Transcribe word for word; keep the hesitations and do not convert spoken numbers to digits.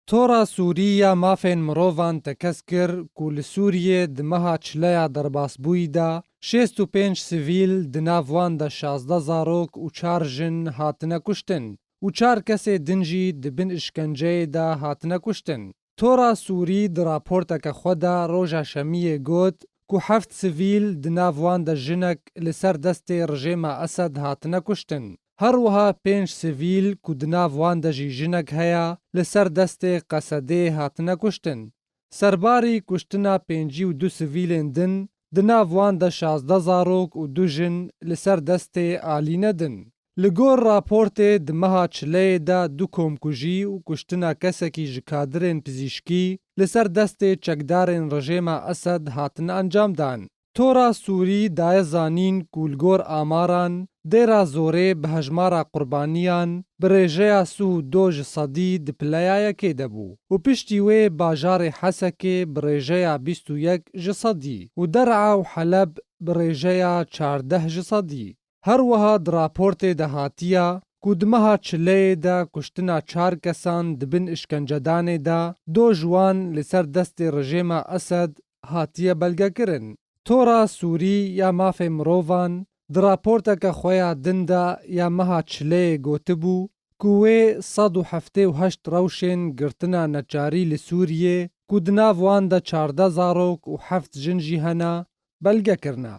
Tora Sûrî ya Mafên Mirovan tekez kir ku li Sûriyê di meha çileya derbasbûyî de şêst û pênc sivîl, di nav wan de şazdeh zarok û çar jin hatine kuştin û çar kesê din jî di bin îşkenceyê de hatine kuştin. Tora Sûrî di raporteke xwe de roja Şemiyê got ku heft sivîl, di nav wan de jinek, li ser destê rejêma Esed hatine kuştin. Her wiha pênc sivîl ku di nav wan de jî jinek heye, li ser destê Qesedê hatine kuştin. Serbarî kuştina pêncî û du sivîlên din, di nav wan de şazdeh zarok û du jin li ser destê alîne din. Li gor raportê, di meha çileyê de du komkujî û kuştina kesekî ji kadirên pizîşkî li ser destê çekdarên rejêma Esed hatine encamdan. Tora Sûrî daye zanîn ku li gor amaran, Dêra Zorê bi hejmara qurbaniyan bi rêjeya sih û du ji sedî di pileya yekê de bû û piştî wê bajarê Hesekê bi rêjeya bîst û yek ji sedî û Der'a û Heleb bi rêjeya çardeh ji sedî. Her wiha di raportê de hatiye ku di meha çileyê de kuştina çar kesan di bin îşkencedanê de du ji wan li ser destê rejêma Esed hatiye belgekirin. Tora Sûrî ya Mafê Mirovan di raporteke xwe ya din de ya meha çileyê gotibû ku wê sed û heftê û heşt rewşên girtina neçarî li Sûriyê ku di nav wan de çardeh zarok û heft jin jî hene, belge kirine.